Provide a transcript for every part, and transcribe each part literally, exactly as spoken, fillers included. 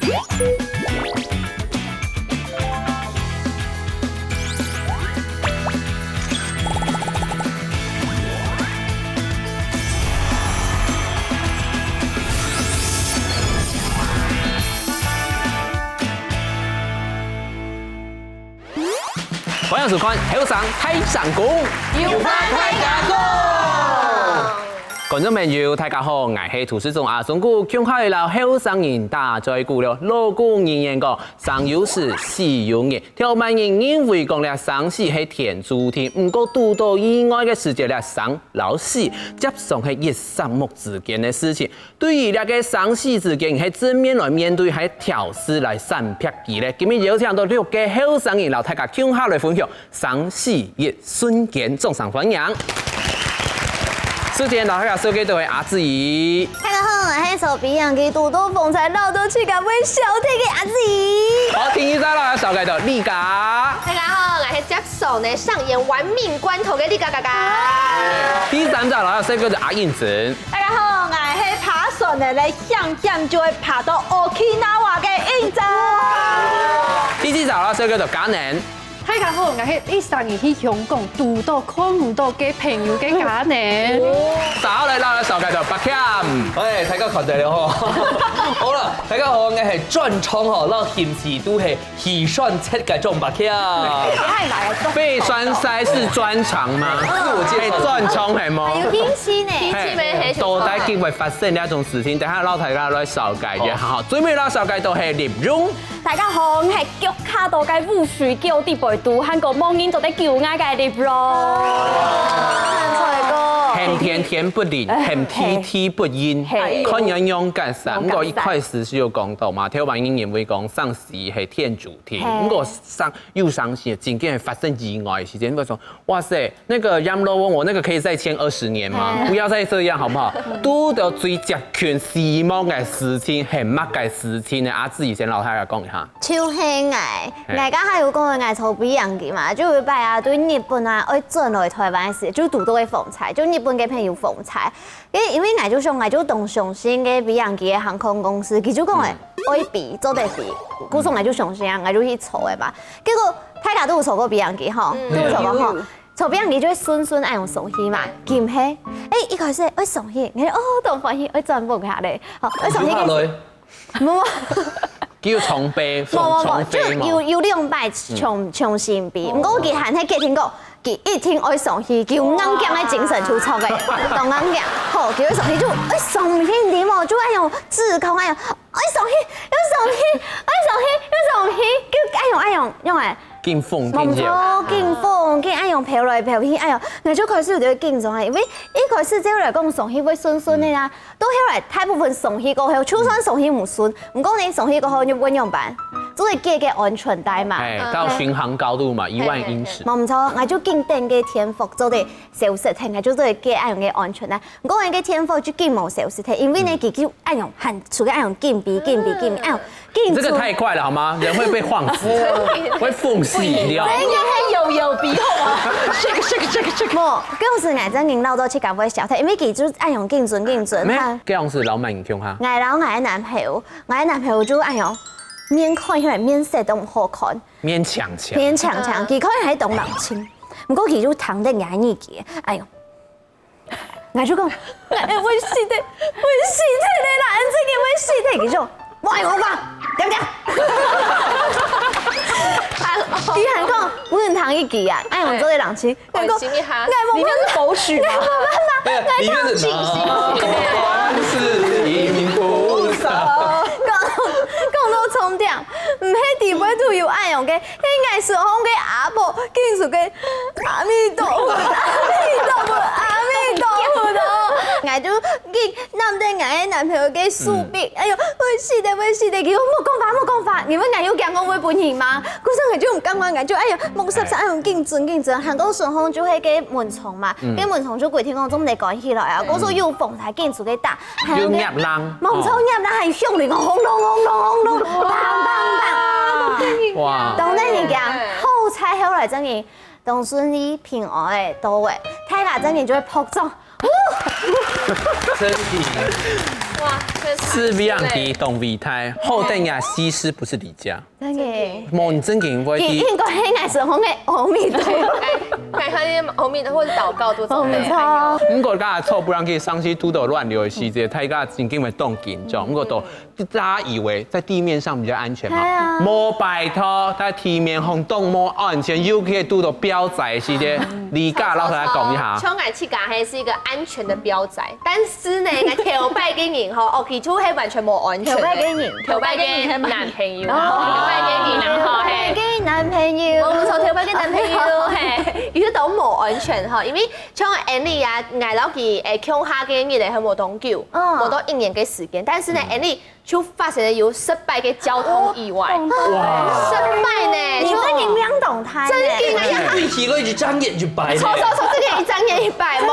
歡迎收看《後生大聲公》，有話大家講。觀眾朋友，大家好，𠊎係主持人阿忠哥，今下來摎後生人打嘴鼓了。老古人言講，生有時，死有人。頭擺人認為講這生死係天註定，毋過堵著意外个時節，這生摎死輒常係一霎目之間个事情。 對於這个生死之間，係正面來面對，還係挑事來閃避佢咧？今日邀請到六个後生人，摎大家共下來分享生死一瞬間，掌聲歡迎！首先，摎大家紹介到个阿志怡。大家好，𠊎係坐飛行機堵著風颱，恅到自家會消忒个阿志怡。好，第二隻摎大家紹介到麗佳。大家好，𠊎係輒常呢上演玩命關頭个麗佳佳佳。第三隻摎大家紹介到阿英珍。 大家好，𠊎係爬山个咧，險險就會爬到Okinawa个英珍。第四隻摎大家紹介到佳能。大家好，𠊎係一生人去香港堵著看毋著个朋友个佳能。續下來摎大家紹介到柏謙。喂，大家看到了吼。好啦，大家好，𠊎係專長吼，摎興趣都係 氣喘切个張柏謙。太來了，飛船賽是專長嗎？自我介紹。係專長係無？還有興趣呢。興趣咩？係到底幾會發生這種事情？等下摎大家來紹介一下哈。最尾摎紹介到係立榮。大家好，𠊎係腳卡到該烏水溝底背肚，還過無人做得救𠊎个立榮。很帥哥。很天天不靈，很地地不應，係。看樣樣个。毋過一開始係有講到嘛，頭擺人認為講生死係天註定，係。毋過生 又傷心，真正發生意外个時間，會說，哇塞，那個閻羅王，我那個可以再簽二十年嗎？不要再這樣好不好？堵著最接近死亡个事情，係麼个事情呢？阿志怡先摎大家講一下。就係𠊎，𠊎剛才有講𠊎坐飛行機嘛，就有一擺啊，對日本啊，愛轉來台灣時，就堵著个風颱，就日本个朋友風颱， 因為，因為𠊎就想，𠊎就當相信該飛行機个航空公司，佢就講誒，愛飛，做得飛，故所𠊎就相信啊，𠊎就去坐誒嘛。結果大家都有坐過飛行機吼，都有坐過吼，坐飛行機就會順順恁樣上去嘛，佢毋係，誒，一開始愛上去，𠊎哦，當歡喜，愛轉屋下咧，吼，愛上去。無，無，無。佢有重飛，重，無，無，無，重飛嘛。就有，有兩擺重，重新飛，毋過佢還係決定講， 佢一定愛上去，佢有硬頸个精神就著个，當硬頸。好，佢愛上去就愛上去，你知無？就愛用指控，愛用愛上去，愛上去，愛上去，愛上去，就愛用愛用用誒。緊烽，緊搖。無錯，緊烽，緊愛用飄來飄去，哎喲，𠊎就開始有點緊張啊，因為一開始照來講上去會順順个啊， 到後來大部分上去過後，就算上去毋順，毋過呢上去過後又會仰般？做得解个安全帶嘛。哎，到巡航高度嘛，一萬英尺。無毋著，𠊎就緊等个天福做得消失忒，𠊎就做得解恁樣个安全帶。毋過呢个天福就緊無消失忒，因為呢佢就恁樣還處个恁樣緊飛緊飛緊，恁樣緊。這個太快了好嗎？人會被晃死，會瘋死掉。這應該係搖搖筆好嗎？shake shake shake shake。無，該時𠊎正經鬧到自家會笑忒，因為佢就恁樣緊轉緊轉。 該樣時摎麼人共下？𠊎摎𠊎个男朋友，𠊎个男朋友就哎喲，面看起來面色都毋好看，面青青。面青青，佢看起來當冷清，毋過佢就聽得𠊎个耳機，哎喲，𠊎就講，𠊎會死忒，會死忒个啦，恁樣个會死忒，佢就，喂，我講，點點。佢還講，我毋聽一句啊，哎喲，做得冷清。 𠊎講，關心一下，𠊎無辦法，裡面是狗屎嗎？𠊎無辦法，對啊，𠊎當清醒。裡面是哪？觀世音菩薩。講，講到重點，毋係底背肚有恁樣个，係𠊎身項个阿婆，緊就个阿彌陀佛，阿彌陀佛，阿彌陀佛咯。𠊎就緊攬等𠊎个男朋友个手臂，哎喲，會死忒，會死忒！佢講莫講話，莫講話，因為𠊎有驚講會分人罵。 故所𠊎就毋敢講，𠊎就哎呀，目色色，哎呀，緊轉緊轉，還過順風就係該門窗嘛，該門窗就規定講總得關起來啊，故所有風颱緊出个打，還有該，有閼鈴，無錯，閼鈴還響鈴，轟隆轟隆轟隆，砰砰砰。哇！當然人家好彩後來正經，當順利平安个到位，大家正經就會拍掌。 真的。哇，確實。是V R D懂V太，后等呀西施不是李佳，真的。莫你真的会去。应该很爱什么个阿弥陀佛。哎，看看那些阿弥陀佛或者祷告都怎么样？不过大家错不让去上去堵到乱流的时节，大家真的会动紧张，不过都大家以为在地面上比较安全嘛？哎呀，莫拜托，在地面上动莫安全，又可以堵到标仔时节，李佳老师来讲一下。像我自家还是一个安全的标仔。 但是呢，个头擺个人吼，哦，佢就係完全無安全个。頭擺个人，頭擺个男朋友，頭擺个人啊，吼，嘿，个男朋友，我毋錯，頭擺个男朋友，嘿，佢都無安全吼，因為像Annie啊，𠊎摎佢誒共下个日仔，還無當久，無到一年个時間，但是呢，Annie就發生了有失敗个交通意外，哇，失敗呢，你真的不要懂他，真的啊，一起了一张眼就白了。錯錯錯，這个一張眼一擺，無，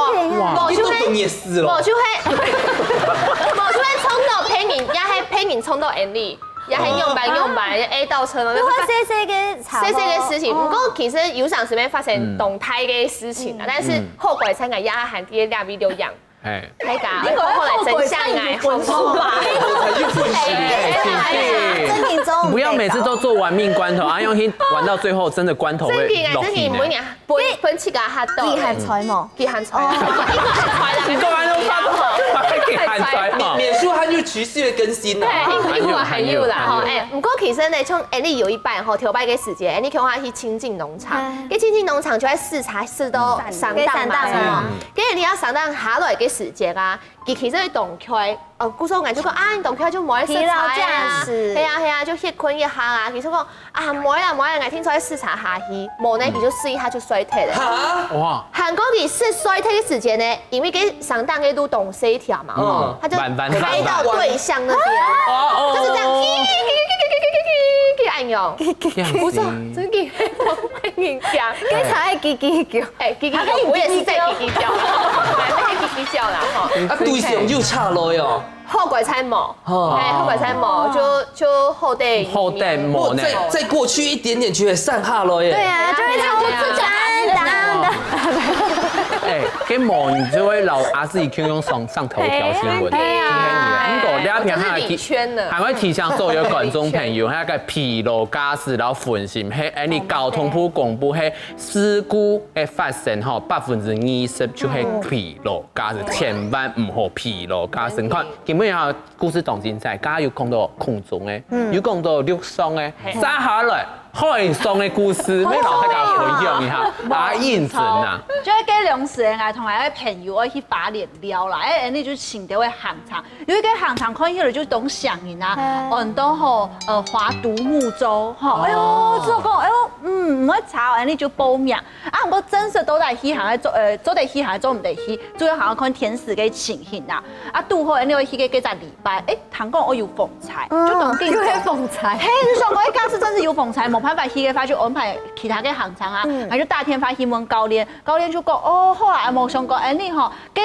無就係。 也死了。無就係，無就係衝到別人，也係別人衝到Annie，也係用白用白，A倒車嘛。不過細細个，細細个事情，不過其實有常時會發生當大个事情啊，但是後悔才愛也還跌兩位留洋。哎，那个，後來真相哎，好不好？真的中。不要每次都做玩命關頭，啊，用心玩到最後，真的關頭會真的，真的，每年分分自家嚇到。你還猜無？ 佢還衰，佢還衰啦，你講完都發錯，佢還衰哈。免輸還有持續的更新呢。對，還有還有啦哈。哎，不過其實呢，像Annie有一擺吼，頭擺个時節，Annie共下去清境農場，該清境農場就愛駛車駛到三檔嘛，該你愛三檔下來个時節啊，佢其實會當開，哦，故所𠊎就講啊，你當開就莫駛車啊，係啊係啊，就歇睏一下啊。佢就講啊，莫啦莫啦，𠊎聽說愛駛車下去，無呢佢就試一下就摔退了。哇！ 韓國瑜係摔退个時間呢，因為該上當个路當細條嘛，哦，他就開到對向那邊，就是這樣，嘰嘰嘰嘰嘰嘰嘰嘰嘰，哎喲，不是，真的，我跟你講，該才會嘰嘰叫，哎，嘰嘰叫，我也是在嘰嘰叫，還在嘰嘰叫啦哈。啊，對象又差了喲。 後鬼才無，哦，哎，後鬼才無，就就後代後代無呢。再再過去一點點就會上下了耶。對啊，就會超過這樣的。哎，跟某你就會老阿自己 Q 用上上頭條新聞，對啊。不過這片還有提，還會提醒所有觀眾朋友，那個疲勞駕駛然後分心，嘿，哎，你交通部公布，嘿，事故的發生吼，百分之二十就係疲勞駕駛，千萬毋好疲勞駕駛。你看，今日啊。 故事當精彩，剛剛有講到空中个，有講到陸上个，接下來海上个故事，愛摎大家分享一下。阿英神啊，就係該兩時，𠊎同𠊎个朋友愛去花蓮尞啦，哎，𠊎就尋到个行程，有一個行程看起來就當像人啊，安到吼，呃，划獨木舟，吼，哎喲，做講，哎喲，嗯，毋會差，𠊎就報名。 啊，毋過正式到底去行个做，呃，做得去行个做毋得去，主要還愛看天時个情形啦。啊，堵好恁樣去个該隻禮拜，哎，聽講會有風颱，就當緊張。有風颱。嘿，就想講，哎，假使真係有風颱，無辦法去个話，就安排其他个行程啊。然後就打電話去問教練，教練就講，哦，好啦，無相干，恁樣吼，該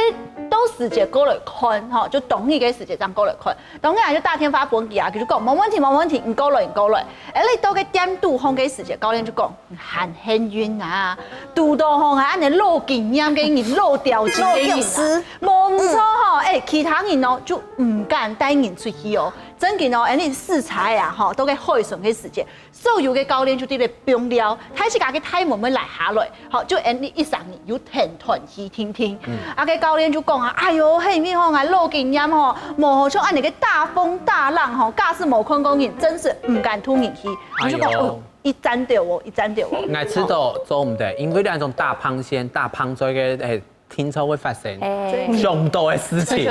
到時節過來看吼，就當日个時節正過來看。當日啊就打電話分佢啊，佢就講，無問題，無問題，你過來，你過來。哎，你到該店堵好个時節，教練就講， 還幸運啊，堵到吼，恁樣老經驗个人，老釣精个人啊，無毋著吼，哎，其他人哦就毋敢帶人出去哦。正經哦，恁樣駛車啊吼，到該海上个時節，所有个教練就在該放尞，大自家个大門會拉下來，吼，就恁樣一儕人有停斷去停停。啊，該教練就講啊，哎喲，係因為吼，𠊎老經驗吼，無好像恁樣个大風大浪吼，假使無看過人，真係毋敢渡人去。我就講，哦。 一站著哦，一站著哦。𠊎知道做毋得，因為該種打帆船、打帆船个，哎，定著會發生上當个事情。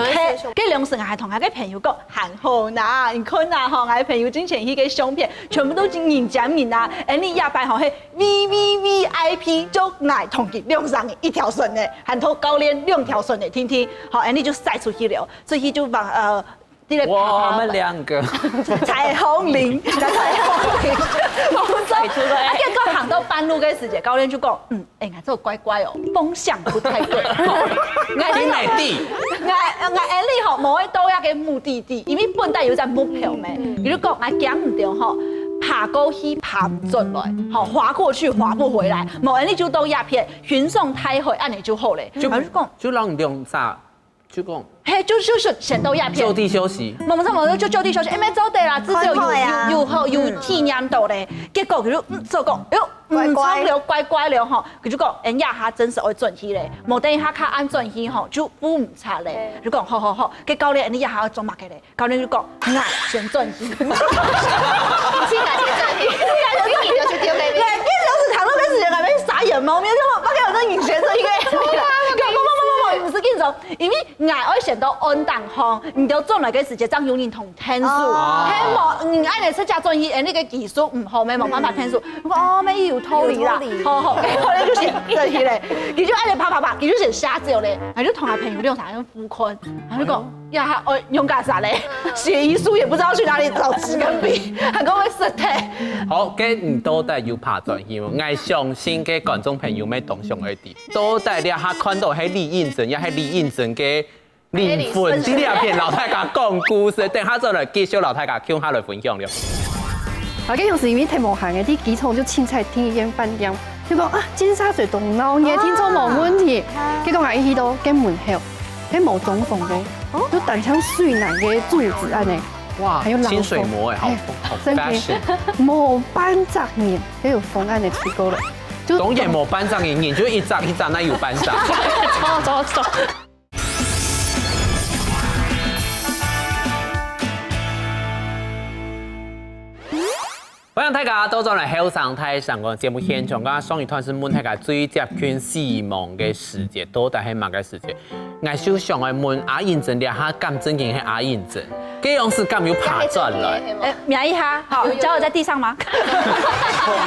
該兩時𠊎還同𠊎个朋友講，還好啦，你看啦吼，𠊎朋友之前去个相片，全部都係人夾人啊，恁樣這擺吼係V V V I P，就𠊎同佢兩儕人一條船呢，還同教練兩條船呢，定定，好，恁樣就駛出去了，出去就往呃。 哇，我們兩個。彩虹林，彩虹林。我們說，啊，結果行到半路个時節，教練就講，嗯，哎，𠊎做乖乖哦，方向不太對。𠊎你哪地？ 𠊎𠊎恁樣吼，無愛到該个目的地，因為本來有隻目標咩，佢就講，𠊎驚毋著吼，爬過去爬毋轉來，吼，滑過去滑不回來，無恁樣就到這片，雲上大海，恁樣就好咧。就就講，就讓你兩儕 就講嘿，就就選到這片。就地休息。無錯無錯，就就地休息，因為做得啦，至少有看好呀。有有好有體驗到咧。結果佢就嗯做過，哎呦，嗯，乖乖。做了乖乖了吼，佢就講，哎，這下真係愛轉去咧，無等一下較暗轉去吼，就赴毋掣咧。就講好好好，該教練，你這下愛做麼个咧？教練就講，𠊎先轉去。你自家先轉去，你就去丟給你。對，變成是談論開始，人家傻眼貓咪，就我發現我這隱形這一個，對啊，不不不不不，毋使緊張。 因為𠊎愛先到岸頂項，你兜轉來个時節正有人同𢯭手。哦。係無，你恁樣自家轉去，哎，該个技術毋好，無辦法𢯭手。我講哦，乜有道理啦。有道理。好好，後來就先轉去咧，佢就恁樣啪啪啪，佢就先下走咧，然後就同佢朋友兩儕人互看，然後就講，呀，哦，用幹啥咧？寫遺書也不知道去哪裡找紙跟筆，還講會失態。好，該你到底有拍轉去無？𠊎相信个觀眾朋友乜當想愛知，到底這下看到係李胤臻，也係李胤臻个 靈魂，在這片摎大家講故事，等下再來繼續摎大家共下來分享了。啊，該當時因為忒無閒个，在機場就清彩訂一間飯店，就講啊，金沙嘴當鬧熱，聽說無問題。結果𠊎一去到該門口，該無裝潢个，就單淨水泥个柱子恁樣，哇，還有冷風。清水模欸，好，好fashion。無半隻人，該有風恁樣吹過來，就當然無半隻人，人就一隻一隻，哪有半隻？走走走。 歡迎大家倒轉來後生大聲公節目現場。剛剛上一段係問大家最接近死亡个時節，到底係麼个時節？𠊎就想愛問阿胤臻，這下敢正經係阿胤臻，該樣式敢有拍轉來？哎，mirror一下，好，腳有在地上嗎？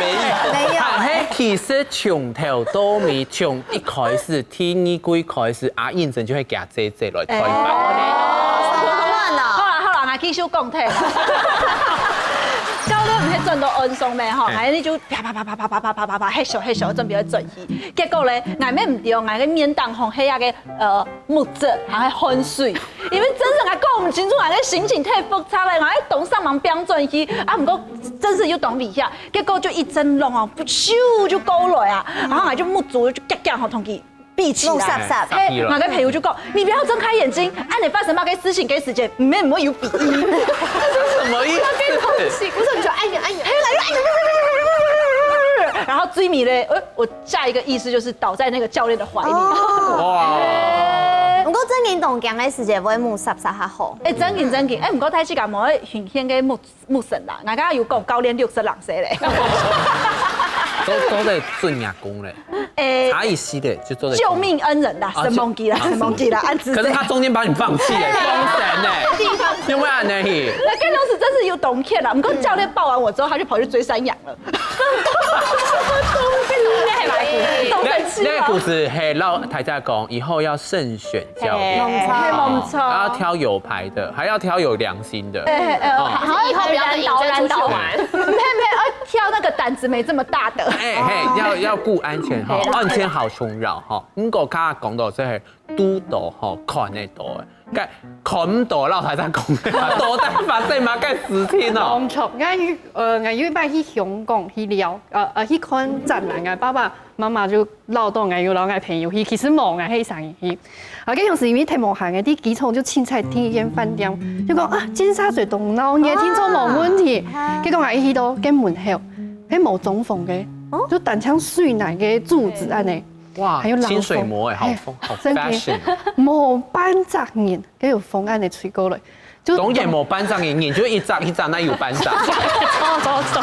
沒有。沒有。還係其實從頭到尾，從一開始，第二季開始，阿胤臻就會行 姐姐來代班。好啦好啦，𠊎繼續講忒啦。教練毋係轉到岸上咩吼，哎。𠊎就啪啪啪啪啪啪啪啪啪啪，嘿咻嘿咻，準備要轉去。結果咧，𠊎乜毋著，𠊎个面頂紅黑啊个呃目汁，還係汗水，因為真正𠊎講毋清楚，𠊎个心情太複雜了，𠊎當煞猛變轉去，啊毋過真是又當危險，結果就一陣浪哦，咻就過來啊，然後𠊎就目珠就夾夾吼，同佢 閉起來。弄煞煞。嘿，我的朋友就講，你不要睜開眼睛，恁樣發生麼个事情个時節，你們不會有鼻音。這是什麼意思？不是，你就哎呀哎呀，嘿，來，哎呀，然後最尾咧，呃，我下一個意識就是倒在那個教練的懷裡。哇！毋過正經當驚个時節，會目煞煞較好。哎，正經正經，哎，毋過大自家無愛顯現个目 目神啦，𠊎剛剛有講教練六十零歲咧。做做得準阿公咧，欸，差一息的就做得救命恩人啦，啊，神明啦，神明啦，按之。可是他中間把你放棄了，封神呢，因為安呢？那跟老師真是有懂欠啦，不過教練抱完我之後，他就跑去追山羊了。那那個故事，嘿，老太太講，以後要慎選教練。嘿，沒錯。要挑有牌的，還要挑有良心的。欸欸，好像以後不要再引這種出來。毋係毋係，愛挑那個膽子沒這麼大的。欸，嘿，要要顧安全哈，安全好重要哈。毋過剛剛講到這係堵到哈，看得到的，該看毋到，老太太講的，到底發生麼个事情哦？沒錯，𠊎有呃，𠊎有一擺去香港去尞，呃呃，去看展覽，𠊎爸爸 媽媽就恅著𠊎有摎𠊎朋友去，其實無，𠊎係一儕人去。啊，該當時因為忒無閒个，在機場就清彩訂一間飯店，就講啊，尖沙咀當鬧熱，聽說無問題。結果𠊎一去到該門口，該無裝潢个，就單淨水泥个柱子恁呢，哇，還有冷風。清水模欸，好風，好fashion。無半隻人，該有風恁呢吹過來。 就當然無半隻人，人就一隻一隻，哪有半隻？走走走，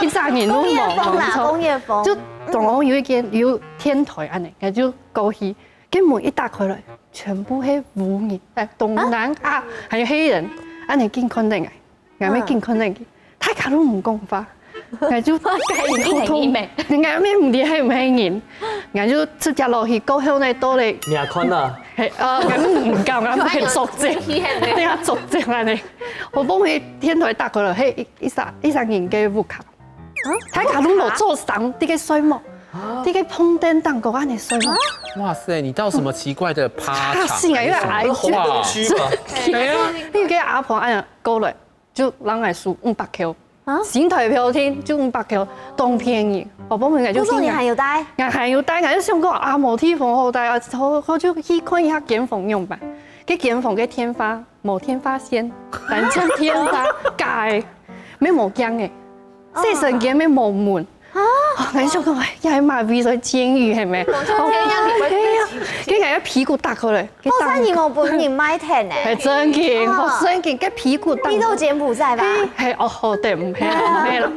一隻人都無，工業風啦，工業風。就總共有一間有天台恁呢，𠊎就過去，該門一打開來，全部係烏人，欸，東南亞還有黑人，恁呢緊看等𠊎，𠊎乜緊看等佢。 大家都毋講話，𠊎就緊偷偷，人家乜毋知係毋係人，𠊎就直接落去，過後呢，到咧。你也看了？嘿，呃，𠊎毋敢，𠊎毋敢作證，對啊，作證恁呢。好不容易天台打開了，嘿，一一儕一儕人个屋下，大家都無做聲，在該睡目，在該碰凳頂高恁呢睡目。哇塞，你到什麼奇怪的趴場？嚇死啊，因為還是紅燈區嘛。對啊，那個阿婆恁呢過來。 就摎𠊎收五百箍。啊？新台票錢就五百箍，當便宜。我報名𠊎就去。不過你還有帶？𠊎還有帶，𠊎就想講啊，無地方好帶啊，好，好就去看一下間房樣般。該間房个天花無天花線，單淨天花，假个，乜無鏡个，洗身間乜無門。啊，𠊎想講，哎，這係麼个位所以監獄係無？天樣你會，哎呀，該个屁股打開來，該打開。後生人無分人賣聽呢。係真个，哦，後生人該屁股打開。你都柬埔寨吧？係，係，哦，好，對，毋係啦，毋係啦。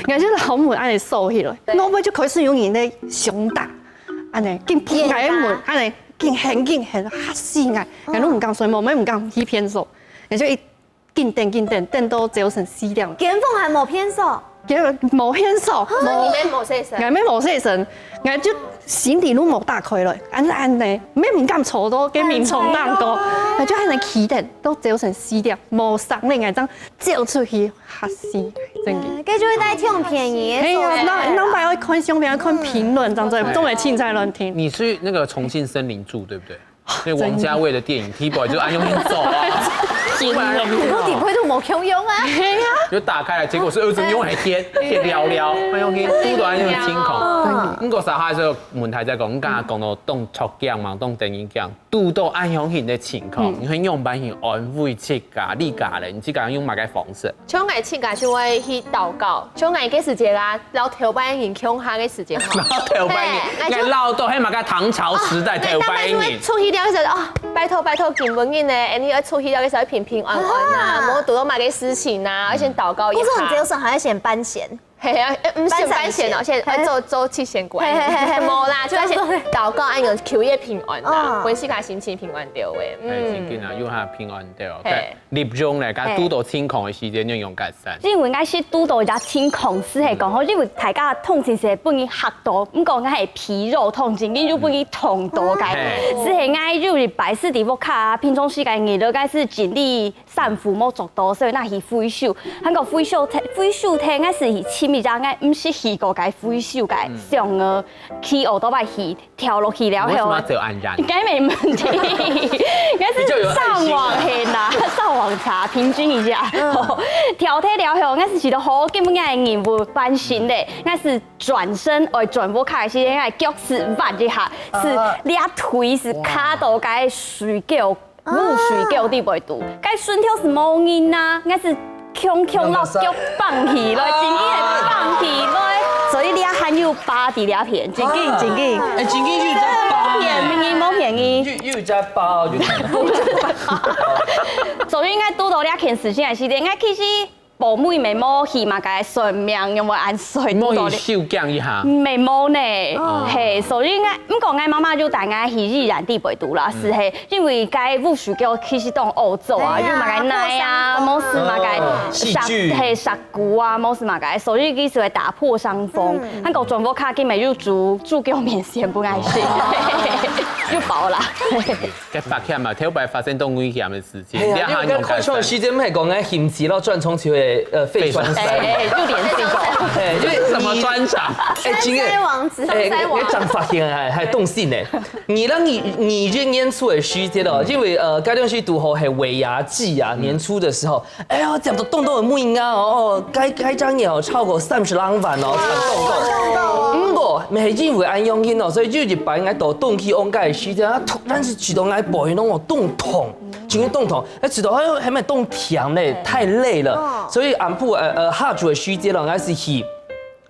𠊎就摎門恁樣鎖起來，對。後尾就開始有人在相打，恁樣，緊拍𠊎个門，恁樣。 緊喊緊喊，嚇死𠊎！𠊎都毋敢睡，無，乜毋敢去便所，𠊎就一緊等緊等，等到朝晨四點。間房還無便所？間無便所，無。你乜無洗身？𠊎乜無洗身，𠊎就心底路無打開來，恁樣恁樣，乜毋敢坐到該眠床頂高，𠊎就恁樣企等到朝晨四點，無聲咧，𠊎正走出去，嚇死，真个。該就會帶相片，係啊，那那擺愛看相片，愛看評論，這樣子，都會凊彩亂聽。你去那個重慶森林住，對不對？ 那王家衛的電影，第一部就恁樣走啊，你到底會都無共樣啊？係啊，就打開來，結果是兒子用來電，電聊聊，哎呦，你堵到恁樣情況。毋過啥下時候問題在講，你剛剛講到當著驚嘛，當等於講，堵到恁樣型的情況，你會用般去安慰自家、理解人，你自家用麼个方式？ 像𠊎自家就會去禱告，像𠊎个時節啊，摎頭擺人共下个時節吼。摎頭擺人，嘿，𠊎就，𠊎老到係麼个唐朝時代頭擺人。出去尞个時候，哦，拜託拜託，今晡日呢，恁樣愛出去尞个時候平平安安啊，啊。莫堵到麼个事情啊，愛先禱告一下。不是很節省，還要先搬錢。係啊，誒，毋係先搬錢哦，先愛做做七仙過來。嘿嘿嘿嘿。無啦，就愛先禱告，恁樣求一個平安啦，哦。分自家心情平安就會。哎，嗯。真緊啊，有下平安就。嘿。 立用咧，該堵到情況个時節，你用改善。因為𠊎係堵到一隻情況，係講吼，因為大家通常係分人嚇到，毋過𠊎係皮肉痛，真緊就分人痛到个。係，𠊎有一擺係在屋下，平常時个日頭，𠊎係盡力衫褲無著到，所以拿去回收。還過回收，回收廳，𠊎係去尋一隻𠊎毋識去過个回收个箱仔，去學到擺去。 跳落去了後，為什麼要走暗暗？應該沒問題，應該是上網先啦，上網查平均一下。跳忒了後，𠊎係覺得好，今日个任務完成咧，𠊎係轉身，愛轉屋下个時間，𠊎腳係滑一下，係這腿係卡到該水溝。 泸水溝底背肚，該順條係無人啊，𠊎係強強摎腳放起來，真緊係放起來，所以這還有疤在這片，真緊真緊。哎，真緊有一隻疤呢。騙人無騙人。有有一隻疤，我覺得。所以應該堵到這件事情个時間，𠊎其實 保姆乜無去麼个算命，有無恁衰？無去收驚一下。乜無呢，係，所以𠊎，毋過𠊎媽媽就帶𠊎去宜蘭地背肚啦，係係，因為該泸水溝其實當惡做啊，有麼个泥啊，無係麼个石，係石牯啊，無係麼个，所以佢就會打破傷風。還過轉屋下，佢乜有煮豬腳麵線分𠊎食，有飽啦。 該發現嘛，頭擺發生當危險个事情，係啊，因為該開槍个時間，毋係講該刑期咯，轉衝球个呃肺栓塞。哎，哎，六點四個。哎，因為什麼專長？哎，今天，傷塞王子，哎，傷塞王。你長發現哎，還動心呢。二零二二年初个時節咯，因為呃，該段時堵好係尾牙季啊，年初的時候，哎呀，講到動動的木音啊，哦，該該張也有超過三十兩萬哦，慘動動。毋過，每因為恁樣哦，所以有一擺𠊎到東去往該个時間啊，突然 但是試著𠊎背囊哦，當痛，真个當痛，哎，試著哎喲，還蠻當疼嘞，太累了。所以暗晡呃呃下晝个時節咯，𠊎係去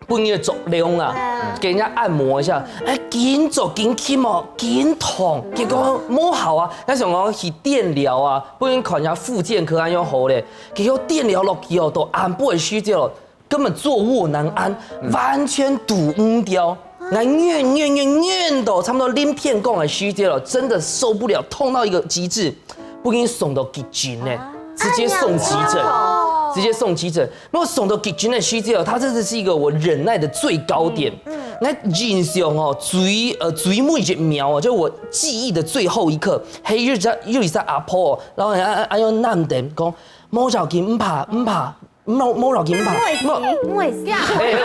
分人做療啊，給人家按摩一下，哎，緊做緊撳哦，緊痛，結果無效啊，𠊎想講去電療啊，分人看一下復健科恁樣好咧，結果電療落去哦，到暗晡个時節咯， 根本坐臥難安，完全堵毋掉。𠊎忍忍忍忍到差不多臨天光个時節了，真的受不了，痛到一個極致，分人送到急診呢，直接送急診，直接送急診。那麼送到急診个時節哦，它真的是一個我忍耐的最高點。𠊎印象哦，最呃最尾一秒哦，就我記憶的最後一刻，係有一隻有一隻阿婆哦，然後哎哎哎喲，喊等講，無要緊，毋怕毋怕， 無無要緊吧？莫死，莫死。哎喂喂，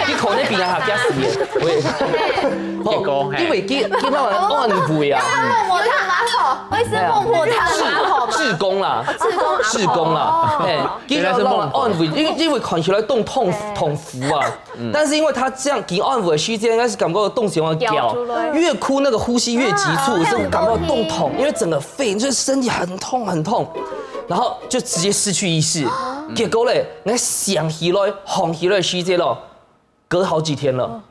你口那邊啊，嚇死人！喂，結果嘿，因為今今晚安慰啊，我他媽吼，會是孟婆湯嗎？志工啦，志工，志工啦，哎，原來是孟婆。安慰，因為因為看起來當痛痛苦啊，但是因為他這樣，佢安慰的時間應該是感覺當想要叫，越哭那個呼吸越急促，是感覺當痛，因為整個肺就是身體很痛很痛，然後就直接失去意識。結果嘞，𠊎醒起來，䟘起來的時間咯，隔好幾天了。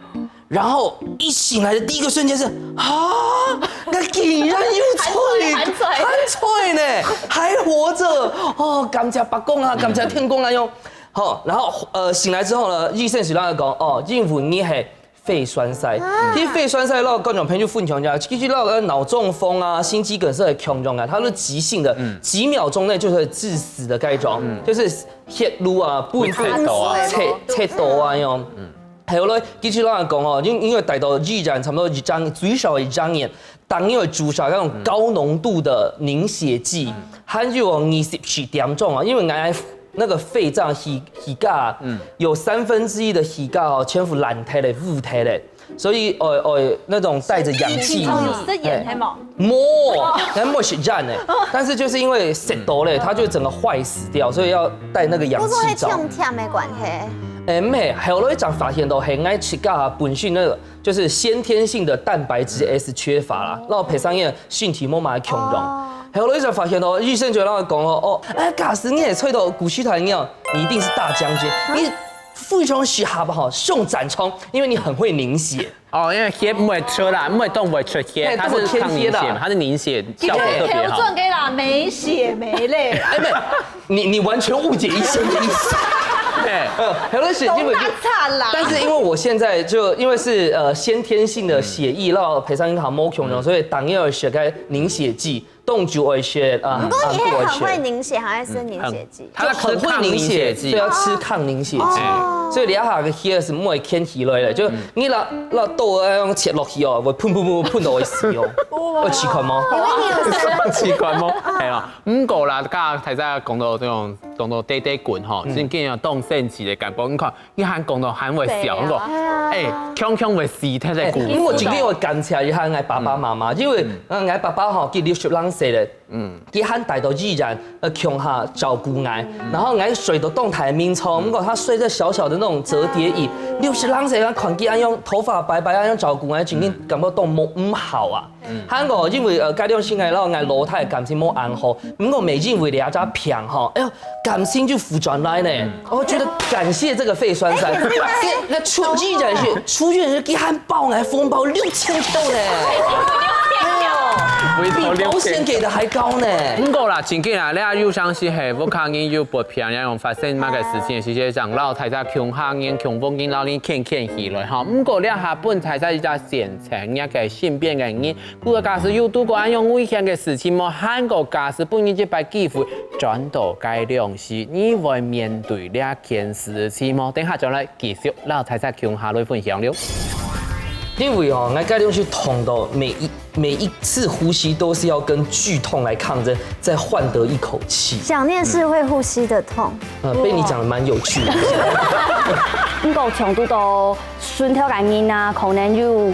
然後一醒來的第一個瞬間是，啊，𠊎竟然有嘴，還在，還在呢，還活著。哦，感謝伯公啊，感謝天公啊，用。好，然後呃醒來之後呢，醫生就同佢講，哦，因為你係肺栓塞。其實肺栓塞，摎觀眾朋友分享一下，其實摎腦中風啊、心肌梗塞的共樣啊，它是急性的，幾秒鐘內就會致死的該種，就是血路啊，不會切到啊，切切到啊，用。 後來，其實老實講哦，因因為戴到醫院差不多一張，最少一張眼，當然會注射那種高濃度的凝血劑，還有哦，二十四點鐘啊，因為𠊎那個肺臟氣氣壓，有三分之一的氣壓哦，全部爛忒了，烏忒了，所以哦哦，那種帶著氧氣，這眼黑毛。 無，人無食煙呢，但是就是因為食到咧，它就整個壞死掉，所以要帶那個氧氣罩。不過係。痛痛的關係。哎，毋係，後來正發現到，係，𠊎自家本身那個就是先天性的蛋白質S缺乏啦，然後配上个身體無麼个強壯。後來正發現到，醫生就同𠊎講哦，哦，哎，假使你係吹到古希台樣，你一定是大將軍，你非常適合哈上戰場，因為你很會凝血。 哦，因為血毋會出啦，毋會動，毋會出血，它是抗凝血嘛，它是凝血效果特別好。調轉个啦，沒血沒淚啦。哎，沒有，你你完全誤解醫生的意思。哎，呃，很多血基本就，懂啦，慘啦。但是因為我現在就因為是呃先天性的血液，然後賠上一行毛孔，所以当然要血该凝血剂，动就会血啊，不过你会很会凝血，还是凝血剂？ 它是抗凝血剂。就很会凝血，所以要吃抗凝血剂。哦。所以你要下个血是莫牵起来了，就你那那豆要用切落去哦，会喷喷喷喷到会死哦，会奇怪吗？因为你有三奇怪吗？哎呀，毋过啦，刚刚才在讲到这种讲到短短滾吼，真正有當神奇的感覺。你看，你還講到還會笑，對啊。你講，哎，強強會死，他在鼓。哎，因為我今天有感謝一下我爸爸媽媽，因為呃，我爸爸吼，佢六十零歲了， 嗯，佢還帶到醫院，呃，共下照顧𠊎，然後𠊎睡到當大眠床，不過他睡在小小的那種摺疊椅，六十零歲，他看佢恁樣，頭髮白白恁樣照顧𠊎，真正感覺到無毋好啊。還過因為呃，該段時間然後𠊎老弟感情無恁好，不過每因為這隻病吼，哎喲，感情就浮轉來呢。 我覺得感謝這個肺栓塞，那那出醫院去出院去，佢還包來紅包六千多呢，哎喲，比保險給的還高呢。毋過啦，真緊啊，你啊有相信係屋下人有發病，然後發生麼个事情，其實想老太太共下人共風景老人健健起來哈。毋過你下本太太一隻先生，你个身邊个人，如果假使有度過恁樣危險个事情，無還過假使分你這擺機會轉到該量時，你會面對這 堅持期末，等下轉來繼續摎大家共下來分享了。因為哦，𠊎該東西痛到每一每一次呼吸都是要跟劇痛來抗爭，再換得一口氣。想念是會呼吸的痛。呃，被你講得蠻有趣的。毋過強度到順調个人啊，可能有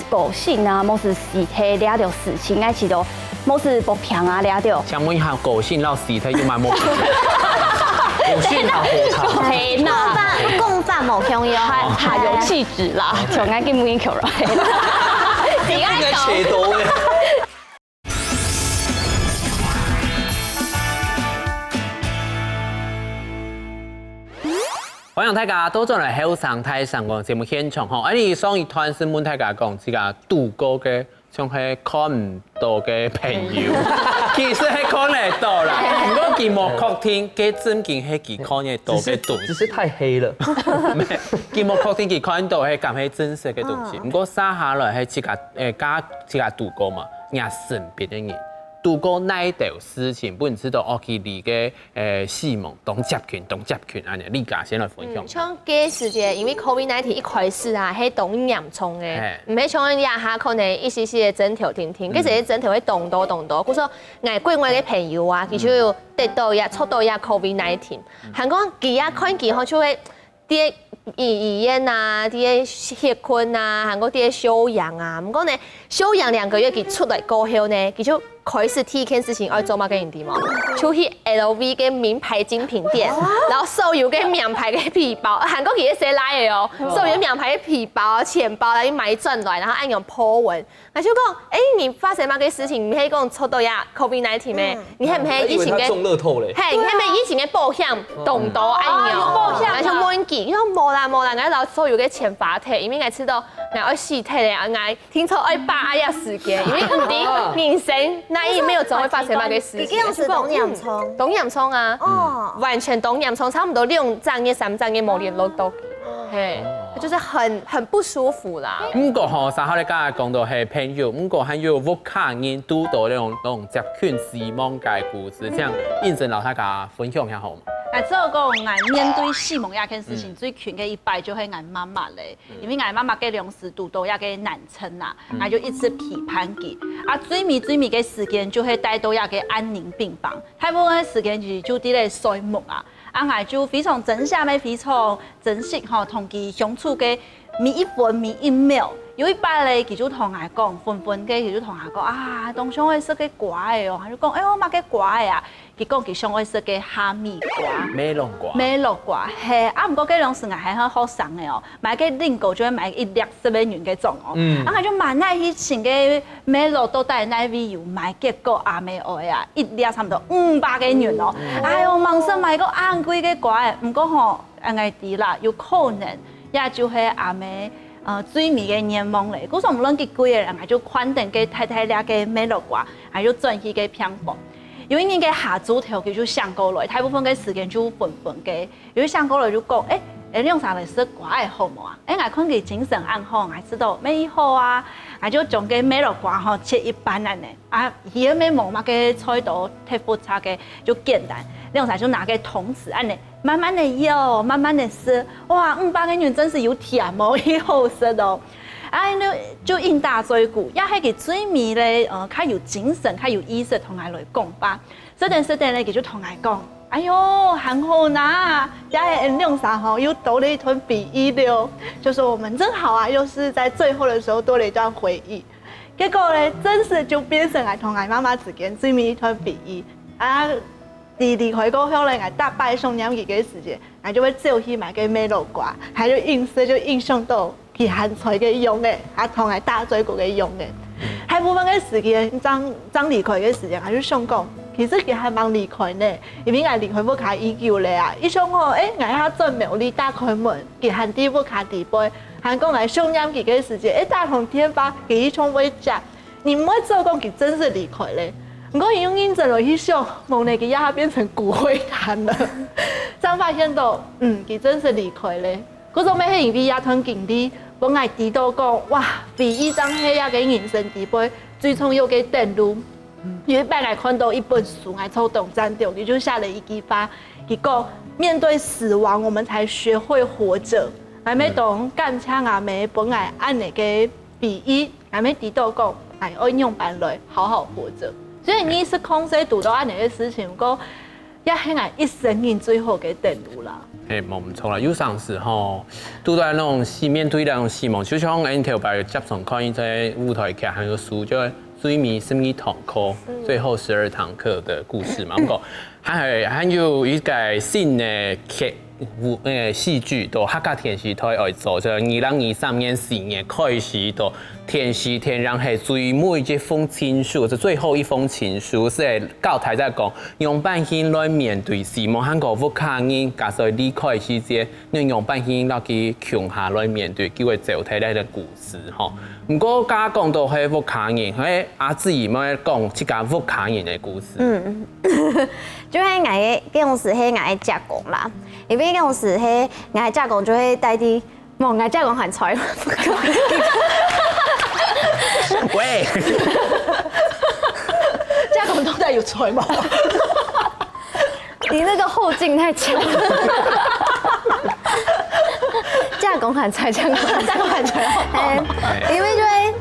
個性啊，無係死忒這條事情，愛知道，無係發病啊這條。請問一下，個性摎死忒有麼無？個性啊，係啦，共犯無共樣，還還有氣質啦，像𠊎根本就來。你愛搞。歡迎大家倒轉來後生大聲公節目現場吼！哎，你上一段係問大家講，自家堵過个，像係看毋到个朋友，其實係看得到啦。毋過佢無確定，該正經係佢看得到个東西。只是只是太黑了。無，佢無確定佢看到係敢係真實个東西。毋過接下來係自家，誒，自家堵過嘛，若身邊个人，堵過哪兜事情，分你知道哦，佢離个 誒，死亡當接近，當接近恁樣，你家先來分享。嗯，像該時節，因為COVID nineteen一開始啊，係當嚴重个，嘿。毋係像這下可能一息息个症頭定定，該時个症頭會當多當多。故所，𠊎國外个朋友啊，佢就有得到這，著到這COVID nineteen。還講佢啊，看佢吼，就會 在醫醫院啊，在歇睏啊，還過在休養啊。毋過呢，休養兩個月佢出來過後呢，佢就開始第一件事情愛做麼个，你知無？就去L V个名牌精品店，然後所有个名牌个皮包，韓國其實係來个哦，所有名牌个皮包、錢包來買轉來，然後恁樣po文。𠊎就講，欸，你發生麼个事情？你係講抽到呀COVID nineteen咩？你係毋係疫情个？中樂透咧。嘿，你係毋係疫情个保險動到恁樣？哦，有保險啊。然後就問佢，佢講無啦無啦，𠊎老所有个錢花忒，因為𠊎知道𠊎愛死忒咧，𠊎 聽說愛把握這時間，因為毋知人生哪一秒鐘會發生麼个事情。你這樣子當嚴重。當嚴重啊，哦，完全當嚴重，差不多兩隻月、三隻月無聯絡到，嘿，就是很很不舒服啦。毋過吼，上好咧，剛才講到係朋友，毋過還有屋下人堵到那種那種接近死亡个故事，這樣認真摎大家分享一下好嗎？啊，只有講，𠊎面對死亡這件事情最近个一擺就係𠊎媽媽咧。 因為𠊎媽媽該量時堵到這个癌症啊，𠊎就一直陪伴佢。啊，最尾最尾个時間就係帶到這个安寧病房，大部分个時間其實就在該睡目啊。啊，𠊎就非常珍惜，也非常珍惜吼，同佢相處个每一分每一秒。有一擺咧，佢就同𠊎講，昏昏个，佢就同𠊎講啊，當想愛食个瓜仔哦，佢就講，哎喲，麼个瓜仔啊？ 佢講佢想愛食个哈密瓜。美濃瓜。美濃瓜，係，啊，毋過該量時𠊎還係學生个哦，買个零食就會買一粒十個銀个種哦。啊，𠊎就滿哪去尋个美濃到底哪位有賣，結果阿姆哀啊，一粒差不多五百個銀哦。哎喲，吂識買過恁貴个瓜仔，毋過吼，𠊎知啦，有可能，也就係阿姆，呃，最尾个願望咧。故所無論幾貴个，𠊎就擐等該大大粒个美濃瓜，𠊎就轉去該病房。 有一日个下晝頭，佢就醒過來，大部分个時間就昏昏个。有一醒過來就講，欸，𠊎兩儕來食瓜仔好無啊？欸，𠊎看佢精神恁好，𠊎知道乜好啊，𠊎就將該美濃瓜吼切一半恁呢。啊，佢乜無麼个菜刀，忒複雜个，就簡單，兩儕就拿个湯匙恁呢，慢慢个咬，慢慢个食，哇，五百個銀真係有甜哦，又好食哦。 啊，就就應答嘴鼓，也係佢最尾咧，呃，較有精神、較有意識同𠊎來講話。食等食等咧，佢就同𠊎講：「哎喲，還好啦，也係𠊎兩儕吼又多了一段回憶了。」就說我們正好啊，又是在最後的時候多了一段回憶。結果咧，真實就變成𠊎同𠊎媽媽之間最尾一段回憶。啊， 佢離開過後咧，𠊎逐擺想念佢个時節，𠊎就會走去買該美濃瓜，𠊎就硬食，就印象到佢還在个樣仔，啊，同𠊎打嘴鼓个樣仔。大部分个時間，正正離開个時間，𠊎就想講，其實佢還吂離開呢，因為𠊎離開屋下已久咧啊。一想吼，欸，𠊎下轉苗栗打開門，佢還在屋下裡背，還講𠊎想念佢个時節，欸，打通電話，佢一定會接。 你毋會知講佢真實離開咧。毋過你用認真來去想，無呢，佢也變成骨灰壇了。正發現到，嗯，佢真實離開咧。故所乜係因為這段經歷，分𠊎知到講，哇，回憶正係這个人生裡背最重要个等路。有一擺𠊎看到一本書，𠊎坐當讚著，佢就寫了一句話，佢講：「面對死亡，我們才學會活著。」𠊎乜當感謝阿姆分𠊎恁呢个 回憶，𠊎乜知到講，哎，愛仰般來好好活著。雖然你係講係堵到恁呢个事情，毋過也係𠊎一生人最好个等路啦。嘿，無毋著啦，有當時吼，堵到該種死，面對該種死亡，就像𠊎頭擺接觸看一隻舞台劇，還有書，就係最尾十二堂課，最後十二堂課的故事嘛。毋過 還還有一個新个劇舞，呃，戲劇，到客家電視台愛做，就二零二三年四月開始，到電視台，然後係最尾一封情書，就最後一封情書，係教大家講，仰般形來面對死亡，還過屋下人，假使離開時節，你仰般形摎佢共下來面對，就會走忒這个故事吼。毋過，剛剛講到係屋下人，係阿志姨妹講自家屋下人个故事。 就係𠊎个，該時係𠊎个姐公啦，因為該時係𠊎个姐公就係戴在，無，𠊎姐公還在。喂，姐公到底有在無？你那個後勁太強。姐公還在，姐公還在，姐公還在。哎，因為就係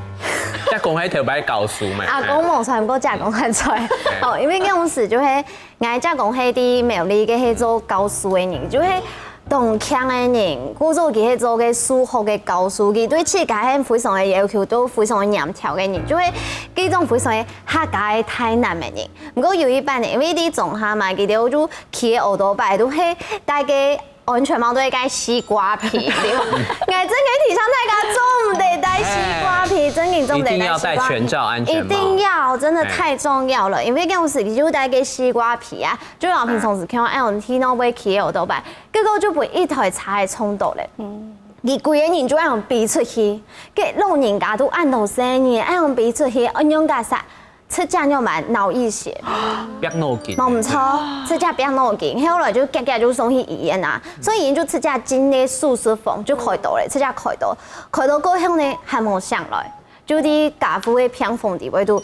阿公還頭擺教書嘛。阿公無在，毋過姐公還在。哦，因為該時就係 𠊎姐公係在苗栗个係做教書个人，就係當強个人，故所佢係做个數學个教授，佢對自家係非常个要求，都非常个嚴條个人，就係該種非常个客家个大男个人。毋過有一擺呢，因為在莊下嘛，佢兜就騎个奧多拜，都係戴个安全帽，都係戴西瓜皮，對無？𠊎真个提倡大家做毋得戴西瓜皮，真个做毋得戴西瓜皮。一定要戴全罩安全帽。一定要，真的太重要了，因為該時佢就戴个西瓜皮啊，就像平常時看到哎喲，你聽到會騎个奧多拜，結果就分一台車个撞到咧。佢規个人就恁樣飛出去，該老人家都恁大歲人，恁樣飛出去，恁樣个煞，自家仰般腦溢血。別腦筋。無毋著，自家別腦筋，後來就遽遽就送去醫院啊。所以醫院就自家進个手術房就開刀咧，自家開刀，開刀過後呢，還無醒來，就在加護个病房底背肚。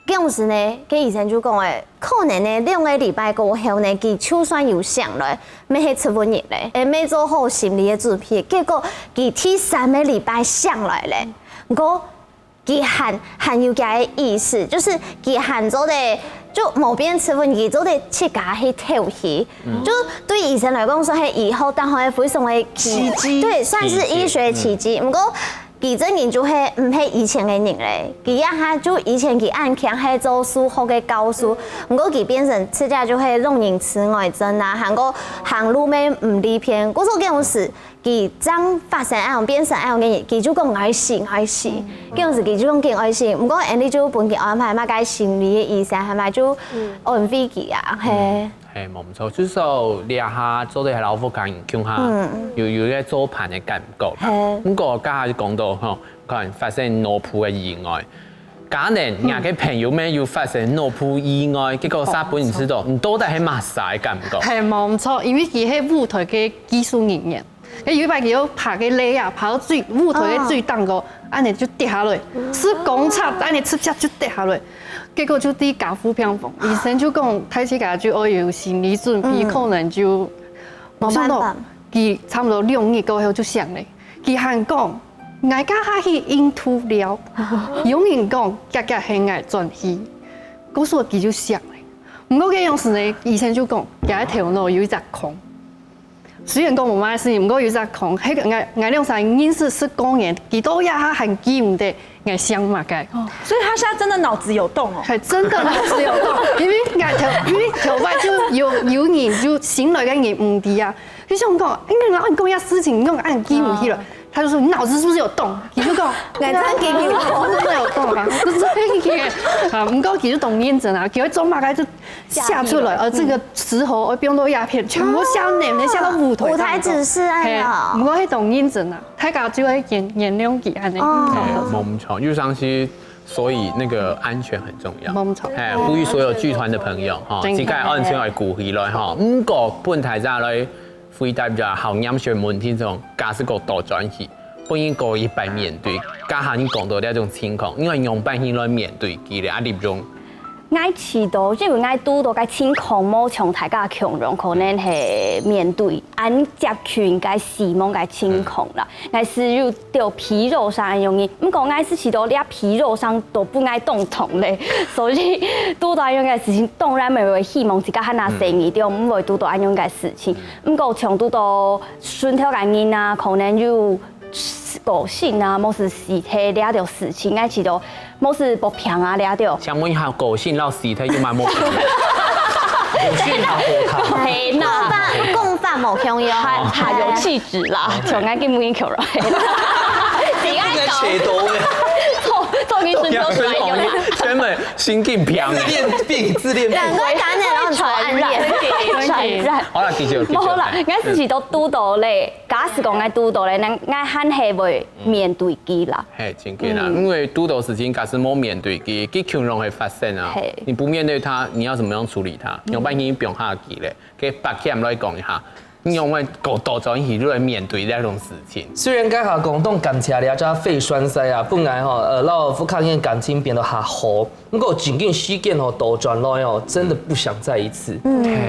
該時呢，該醫生就講誒，可能呢兩個禮拜過後呢，佢就算有醒來，乜係植物人咧，誒，乜做好心理个準備。結果佢第三個禮拜醒來咧，毋過 佢還還有佢个意識，就係佢還做得就無變植物人，佢做得自家去敨氣。就對醫生來講，算係醫好，當然非常个奇蹟。對，算是醫學奇蹟。毋過，佢真个就係毋係以前个人咧。佢這下就以前佢恁強係做數學个教授，毋過佢變成自家就係老人痴呆症啊，還過行路乜毋利便。故所該時 佢正發生恁樣變成恁樣个人，佢就講𠊎死，𠊎死。該時佢就講緊𠊎死，毋過𠊎俚就分佢安排麼个心理个醫生，還嘛就安慰佢啊，係。係，無毋著，就係這下做得摎屋下人共下有有一個做伴个感覺。係。毋過頭下就講到吼，可能發生腦部个意外，可能若个朋友乜有發生腦部意外，結果煞分人知道，你到底係麼儕个感覺？係，無毋著，因為佢係舞台个技術人員。 該有一擺佢又爬該樓啊，爬到最舞台个最頂高，恁仔就跌下來，係講著恁仔直接就跌下來，結果就在加護病房，醫生就講，大自家就愛有心理準備，可能就無想到，佢差毋多兩日過後就醒咧。佢還講，𠊎頭下去印度尞，有人講遽遽喊𠊎轉去，故所佢就醒咧。毋過該央時呢，醫生就講，佢个頭腦有一隻空。 雖然講無麼个事情，毋過有一隻空，該𠊎𠊎兩儕認識十過年，佢到這下還記毋得𠊎姓麼个。所以他現在真的腦子有洞哦。還真的腦子有洞，因為𠊎頭因為頭擺就有有人就醒來个人毋知啊，就想講，哎，你講這事情，你講恁記毋起來，他就說你腦子是不是有洞？佢就講，你真記有洞，真的有洞啊，就係个啊，毋過佢就當認真啊，佢會做麼个就 寫出來，呃，這個時候我變到鴉片，全部寫淰淰寫到舞台。舞台指示啊，係，毋過係當認真啊，大家就會原原諒佢恁仔。哦，無毋著，就像是所以那個安全很重要。無毋著。哎，呼籲所有劇團的朋友哈，真的自家安全愛顧起來哈。毋過本台再來回答一下，好，嚴選問題中，假使講倒轉去，本應該一擺面對，剛才你講到這種情況，因為用半天來面對佢咧，啊，立容。 𠊎試著，因為𠊎堵著个情況無像大家共樣，可能係面對恁接近个死亡个情況啦。𠊎係有著皮肉傷个原因，毋過𠊎係試著這皮肉傷都分𠊎當痛咧，所以堵著恁樣个事情，當然乜會希望自家還較細義，就毋會堵著恁樣个事情。毋過像堵著脣頭个人啊，可能有 過身啊，無係死忒這兜事情，𠊎試著無係發病啊這兜。請問一下，過身摎死忒有麼無？過身摎活忒。係啦，講法無共樣。還還有氣質啦，像𠊎根本就來。應該切刀的，做做醫生就來用。真的神經病。戀病自戀病。兩個感染，然後傳染。傳染。好啦，繼續，繼續。無啦，𠊎係試著堵著咧，假使講𠊎堵著咧，𠊎𠊎還係會面對佢啦。嘿，真个啦，因為堵著事情假使無面對佢，佢共樣會發生啊嘿。你不面對他，你要怎麼樣處理他？用半天放下佢咧，給八點來講一下，你用會搞倒轉去來面對這種事情。雖然該下講當感謝這隻肺栓塞啊，本來吼，呃，摎福康燕感情變到較好，毋過真緊時間吼倒轉來哦，真的不想再一次。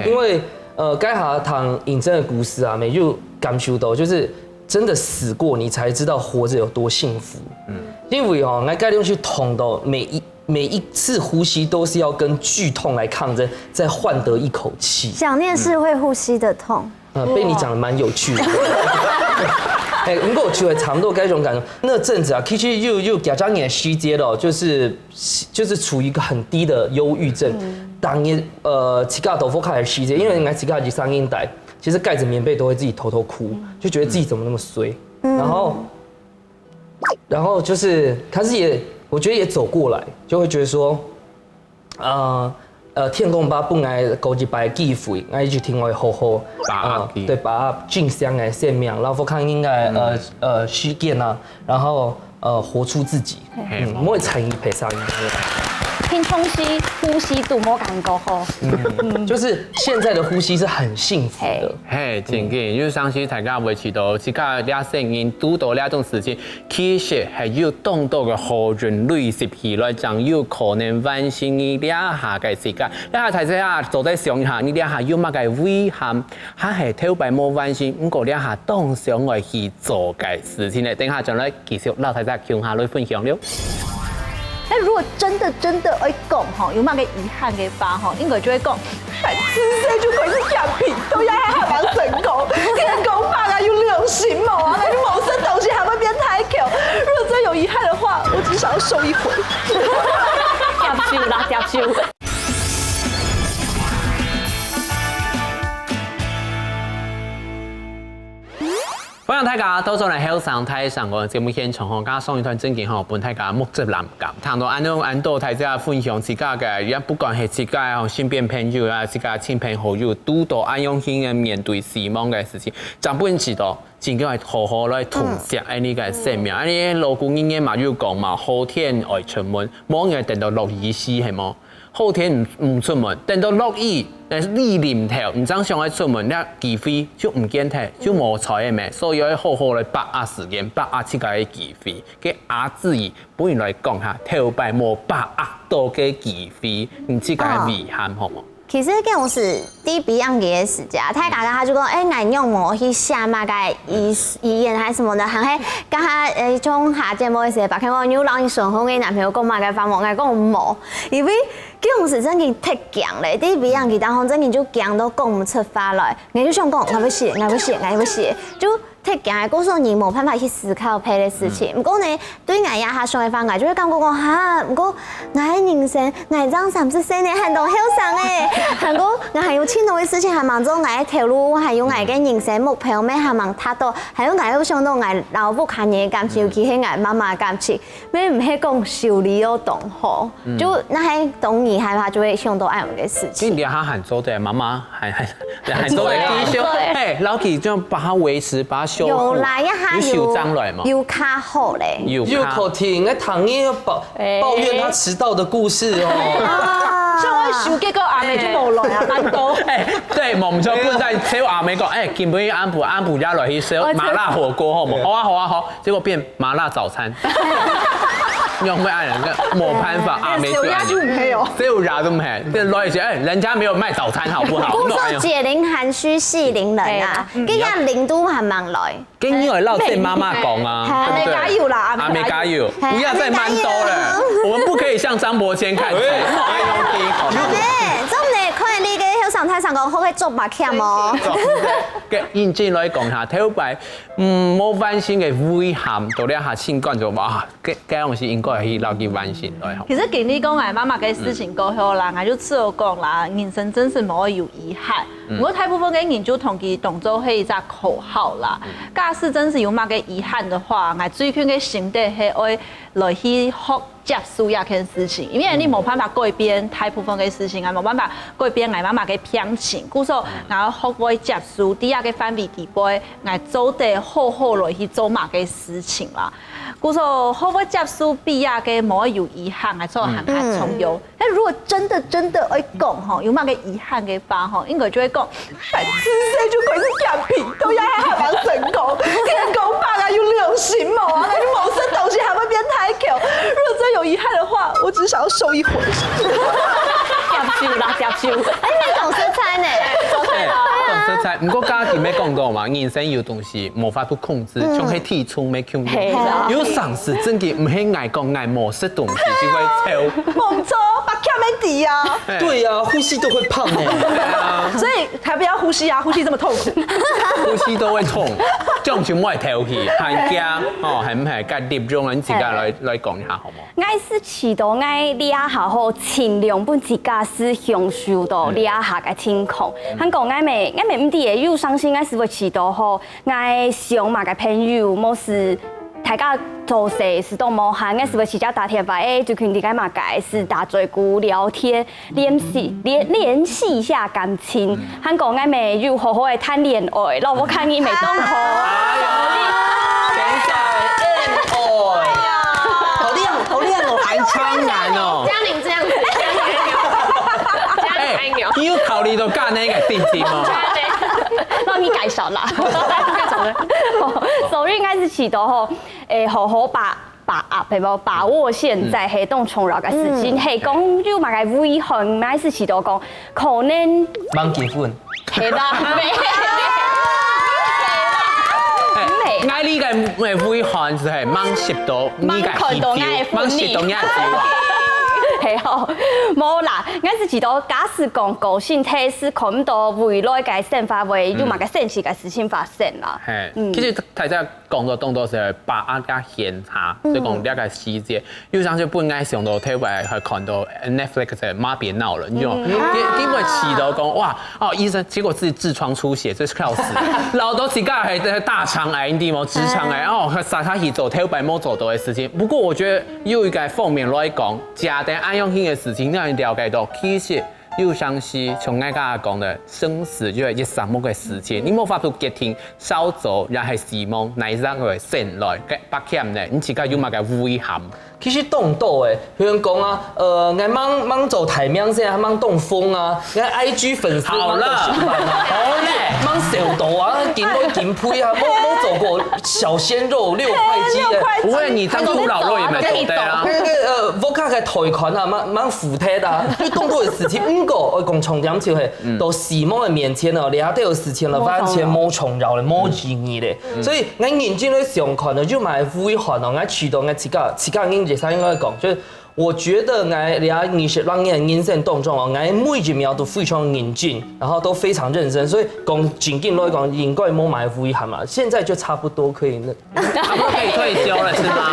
因為呃，該下聽尹真的故事啊，每就感受到就是真的死過，你才知道活着有多幸福。因為哦，𠊎該種去痛到每一每一次呼吸都是要跟劇痛來抗爭，再換得一口氣。想念是會呼吸的痛。呃，被你讲得蛮有趣的。哎，不过我觉得差不多该种感觉。那阵子啊，其实又，又几十年的时间了，就是，就是处于一个很低的忧郁症。当年，呃，自家都不开的时间，因为人家自家是三年代，其实盖着棉被都会自己偷偷哭，就觉得自己怎么那么衰。然后，然后就是，可是也，我觉得也走过来，就会觉得说，呃，呃，天公伯分𠊎个一擺機會，𠊎一定愛好好把握佢。呃，對，把握盡享个生命，然後看應該呃呃時間啊，然後呃活出自己，嘿嗯，莫參與別儕。平常時呼吸都無感覺吼。嗯，就是現在的呼吸是很幸福的。嘿，正經，因為相信大家會知道，自家這生人堵到這種事情，其實係有當多个好運累積起來，正有可能完成你這下个世界。這下大家啊，做得想一下，你這下有麼个遺憾，還係頭擺無完成，毋過這下當想愛去做个事情呢？等下轉來繼續摎大家共下來分享了。那如果真的真的愛講吼，有麼个遺憾个話吼，應該就會講，哎，自細就開始減肥，到這下還吂成功，天公伯啊有良心無啊？那你無食東西還會變大條？如果真有遺憾的話，我只想要瘦一回。接受啦，接受。 歡迎大家到轉來後生大聲公个節目現場吼，剛剛上一段正經吼，分大家目汁濫泔，聽到恁多恁多大家分享自家个，也不管係自家吼身邊朋友啊，自家親朋好友，堵到恁樣形个面對死亡个事情，正分知道，真个愛好好來痛惜恁呢个生命，恁呢老古人言嘛有講嘛，好天愛出門，無人愛等到落雨時，係無？ 好天毋出門，等到落雨，呃，雨淋透，你正想愛出門，該機會就毋見忒，就無彩个咩。所以愛好好來把握時間，把握自家个機會。該阿志怡，本人來講下，頭擺無把握到个機會，你自家个遺憾好無？其實該種係第一樣个時節，大家佢就講，哎，𠊎仰無去寫麼个遺遺言還係什麼的，還係剛剛呃，從下節目个時，白天我有摎你順風个男朋友講麼个話無？𠊎講無，因為 該種時正經忒驚咧，第一樣佢當中正經就驚到講毋出話來，𠊎就想講，𠊎會死，𠊎會死，𠊎會死，就忒驚个，故所你無辦法去思考別个事情。毋過呢，對𠊎這下想个話，𠊎就會感覺講，哈，毋過𠊎个人生，𠊎正三十歲呢，還當後生欸，還過𠊎還有盡多个事情還吂做，𠊎个頭路，還有𠊎个人生目標，乜還吂達到，還有𠊎又想到𠊎摎屋下人个感情，尤其係𠊎媽媽个感情。 乜毋係講修理哦當好，就該係當遺憾，佢就會想到恁樣个事情。你這下還做得，媽媽還還還做得繼續，哎，老弟就把它維持，把它修復，有啦，一下有修正來嘛，有較好咧。有又口听，那唐嫣又抱抱怨她迟到的故事哦。像我修，結果阿妹就無來啊，蠻多。哎，對，我們就不再催阿妹講，哎，今晡日暗晡暗晡要來去吃麻辣火鍋，好無？好啊，好啊，好。結果變麻辣早餐。用會愛人个，無辦法，阿妹最愛。小鴨就毋係哦。小鴨都毋係，變來一些，哎，人家沒有賣早餐，好不好？故所解鈴還須繫鈴人啊，今日鈴都還吂來。 跟你有老姐媽媽講啊，還對不對？加油啦，阿妹加油，不要再慢兜了，我們不可以向張伯謙看齊。哎呦，哎，做毋得看你个後生大聲公好个做白忝哦。个認真來講下，頭擺，嗯，無完成个遺憾，到了下心肝就哇，該該東西應該去摎佢完成來吼。其實經歷過𠊎媽媽个事情過後啦，𠊎就知道講啦，人生真係無有遺憾。毋過大部分个人就同佢當做係一隻口號啦。假使真係有麼个遺憾个話，𠊎最近个心得係愛來去學接受這件事情，因為你無辦法改變大部分个事情，也無辦法改變𠊎媽媽个病情，故所𠊎愛學會接受，在這个範圍底背，𠊎做得好好來去做麼个事情啦。故所學會接受比這个無有遺憾，𠊎做得還較重要。 那如果真的真的愛講吼，有麼个遺憾个話吼，應該就會講，哎，自細就開始減肥，到這下還吂成功，天公伯啊有良心無啊？那你無食東西還會變大條。如果真有遺憾的話，我只是想要瘦一回。接受啦，接受。哎，你當實在呢。哎，當實在毋過剛剛佢也講到嘛，人生有東西無法度控制，像係體重也控制。係啦。有常時真个毋係𠊎講𠊎無食東西就會瘦。無錯，白強个底啊。對啊，呼吸都會胖哎。所以才不要呼吸啊，呼吸這麼痛苦。呼吸都會痛，這種全部會頭去，寒假哦，還毋係該立用，你自家來來講一下好無？ 𠊎係試著𠊎這下吼，盡量分自家係享受到這下个情況。還講𠊎乜，𠊎乜毋知个，有常時𠊎係會試著吼，𠊎想麼个朋友，無係大家做事係當無閒，𠊎係會直接打電話，欸，最近你該麼个，係打嘴鼓聊天，聯繫聯聯繫一下感情。還講𠊎乜有好好个談戀愛，老婆看你乜當好。等一下，戀愛，好靚好靚哦。還超難哦。嘉玲這樣子，嘉玲愛鳥，嘉玲愛鳥。你有考慮到嫁那個定金嗎？讓你改少啦。所以應該係試著吼，欸，好好把把握，對無？把握現在係當重要个事情。係講有麼个遺憾，𠊎係試著講，可能吂結婚。係啦，哎，𠊎這個遺憾就係吂識到你个喜酒，吂識到你个酒啊。係哦，無啦，𠊎係試著，假使講個性體係看毋到未來个生活會有麼个神奇个事情發生啦。係，其實大家講到當多係把握个現下，所以講這個時節，有時就本來想到特別還看到 Netflix 个媽別鬧了，你就因因為祈禱講哇哦醫生，結果自己痔瘡出血，這是要死，老多自家還在大腸癌，你知嗎？直腸癌哦，啥啥去做頭擺無做到个事情。不過我覺得有一個方面來講，假的安用性的事情，讓人了解到其實 有常時像𠊎剛剛講的，生死就係一儕目个事情，你無法度決定，早走也係死亡，哪一日會醒來，該八欠呢？你自家有麼个遺憾？其實當多誒，譬如講啊，呃，𠊎吂吂做大明星啊，吂當紅啊，𠊎IG粉絲好了，好了，吂瘦到啊，緊來緊肥啊，無無做過小鮮肉六塊肌的。不會，你當初老肉也蠻多的啊。那個呃，屋下个貸款啊，吂吂付忒啊，就當多个事情。毋過我講重點就係，到死亡个面前哦，這下个事情了，完全無重要了，無意義了。所以𠊎認真來想看呢，就蠻遺憾哦，𠊎覺得𠊎自家自家人也是應該講，就是我覺得𠊎這二十零年人生當中哦，𠊎每一秒都非常認真，然後都非常認真，所以講正經來講，應該無蠻遺憾嘛。現在就差不多可以那 差不多可以退休了是嗎？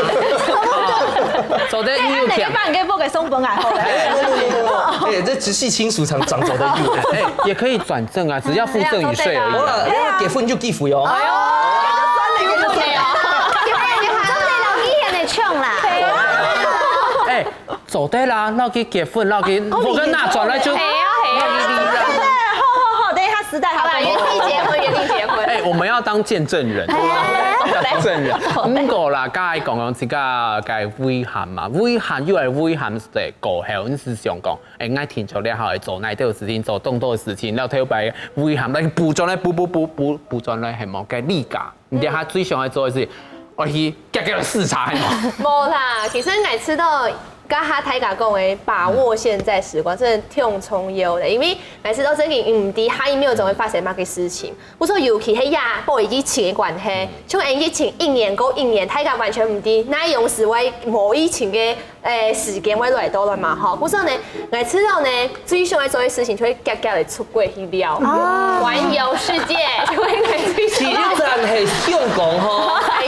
哦，走的你有你讲，把你给拨给松本来好了。哎，這直系親屬常常走的路。哎，也可以轉正啊，只要付贈與稅而已啊。哇，要結婚就寄福喲。真的老一眼的窮啦。哎，走的啦，那去結婚，那去我跟那轉來就，係啊係啊。好好好，等一下時代好好啦，原地結婚，原地結婚。哎，我們要當見證人，見證人。毋過啦，剛才講講自家个遺憾嘛，遺憾又係遺憾，係過後，你係想講，哎，𠊎停手了，好做哪兜事情，做當多事情，然後頭擺遺憾，來補轉來，補補補補補轉來，係無个理解。你等下最想要做的事，我去夾夾市場，係無？無啦，其實𠊎知道，剛剛大家講的把握現在時光，真的挺重要的，因為 但係到最近，毋知下一秒鐘會發生麼个事情。故所尤其係這波疫情个關係，像𠊎疫情一年過一年，大家完全毋知哪樣時會無疫情个，誒，時間會來到了嘛，吼。故所呢，𠊎知道呢，最想要做个事情就係遽遽來出國去尞，環遊世界，就係𠊎最想要。其實真係香港吼。哎，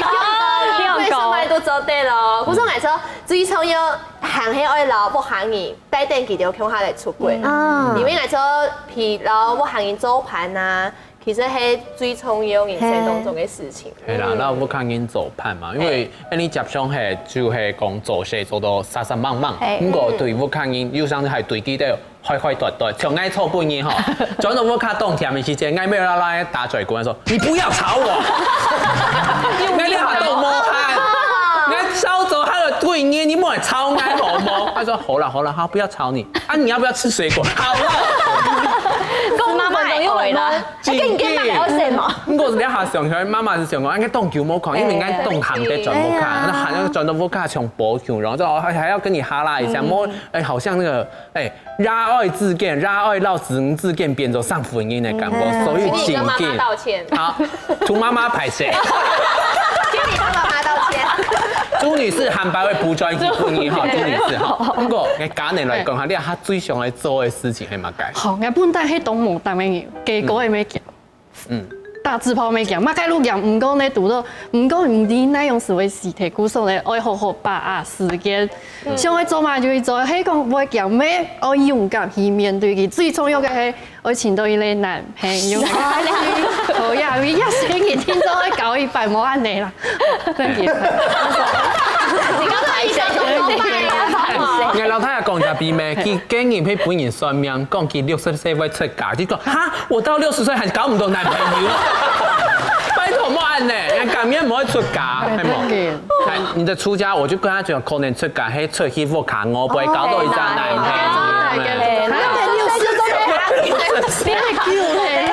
香港，為什麼都做得咯？故所𠊎說，最重要還係愛摎屋下人帶等佢兜共下來出國。因為𠊎說 譬如摎屋下人做伴啊，其實係最重要人生當中个事情。係啦，摎屋下人做伴嘛，因為恁樣接上係就係講做事做到煞煞猛猛，毋過對屋下人有時係對佢兜壞壞短短，像𠊎做本人吼，轉到屋下當甜个時節，𠊎要拉拉打嘴鼓，說你不要吵我，𠊎這下當無閒，𠊎早早還有對你，你莫來吵𠊎好無？他說好了好了，好，不要吵你。 啊，你要不要吃水果？好了。真媽媽愛啦，還跟你媽媽要什麼？毋過這下想起來，媽媽係想講，應該當久無看，因為應該當閒在轉屋下，哎呀。那還要轉到屋下像無共樣，然後就還還要跟你哈拉一下，嗯。摸，哎，好像那個，哎，拉愛之間，拉愛到子女之間變做上婚姻的感覺，嗯。所以請你跟媽媽道歉。好，同媽媽拜謝。請你跟媽媽道歉。朱女士，還擺會補轉一句婚姻哈，朱女士哈。不過，我家人來講哈，你看她最想要做的事情係麼个？好，我本來係當無膽个人，結果會咩講？ 嗯。打嘴炮無講，麼个都講，毋過呢，堵到，毋過毋知哪樣係會死忒，故所呢，愛好好把握時間。嗯。想愛做麼个就去做，係講毋會講，愛勇敢去面對佢。最重要个係，愛尋到一個男朋友。好呀，每一個生日定都愛搞一擺，無恁樣啦。真的。你剛才一下都拜啊，拜啊。𠊎老弟也講一下秘密，佢今年去分人算命，講佢六十歲會出家，結果哈， 我到六十歲還交毋到男朋友。拜託，莫恁樣，人家甘願毋會出家，係無？對。哎，你的出家，我就跟他講，可能出家，係出去屋下，我毋會交到一個男朋友。對，對，對。男朋友係這樣。別久了啦。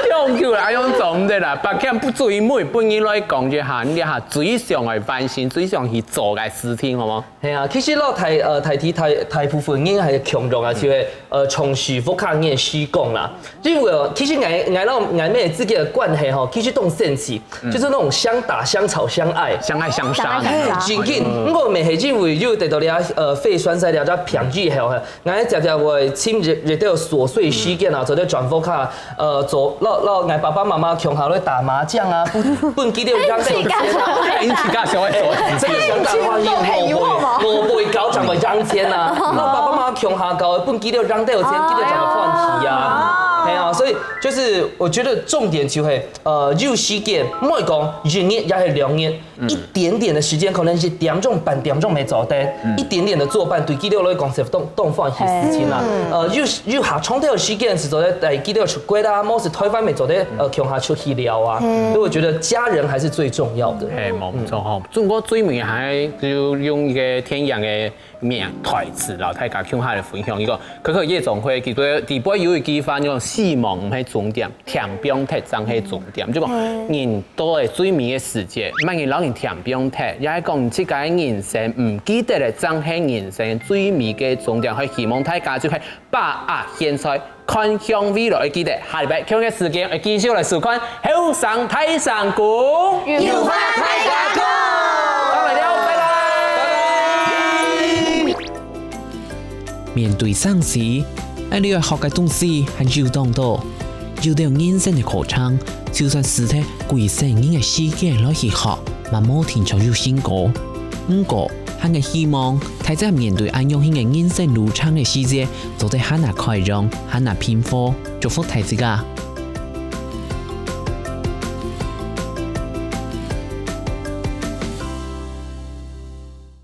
用久了，用總的啦，把看不注意，每本人來講一下，你下最想愛反省，最想去做个事情，好無？ 係啊，其實咯，大，呃，大體大，大部分人還係共樣啊，就係，呃，從事屋下个時光啦。因為哦，其實𠊎，𠊎摎𠊎妹之間个關係吼，其實當神奇，嗯。就是那種相打、相吵、相愛。相愛相殺。相愛相殺。真緊，嗯。毋過乜係因為有得到了，呃，肺栓塞了，才病以後，𠊎姐姐會尋一，一兜瑣碎時間啊，做得轉屋下， 呃，做，摎，摎𠊎爸爸媽媽共下來打麻將啊，分，分佢兜贏錢。哎，你自家想愛做。這個想法的話，你很後悔，我不會搞這麼贏錢啊。摎爸爸媽媽共下搞，分佢兜贏到錢，佢兜怎麼放棄啊？哎呀，所以就是我覺得重點就係，呃，有時間，莫講一日也係兩日， 一點點的時間，可能一點鐘、半點鐘無做得，一點點的作伴，對佢兜來講係當，當歡喜事情啦。呃，有，有下長條的時間係做得帶佢兜出國啦，無係台灣無做得，呃，共下出去尞啊。所以我覺得家人還是最重要的。係，無錯吼。中國最尾還就用一個電影个名台詞，摎大家共下來分享一個，可可夜總會，佢對，底背有一句話，叫死亡毋係終點， 添放忒正係終點。就講，人到了最尾个時節，麼人摎人添放忒，也係講自家个人生毋記得了，正係人生最尾个終點。還希望大家就係把握現在，看向未來，愛記得下禮拜共樣个時間，愛繼續來收看《後生大聲公》。有話大家講。拜拜。 面對生死，𠊎俚愛學个東西還有當多。有兜人生个課程，就算使忒歸生人个時間來去學，嘛無定著有成果。毋過，還係希望大家面對恁樣形个人生路程个時節，做得還較開朗，還較平和。祝福大自家！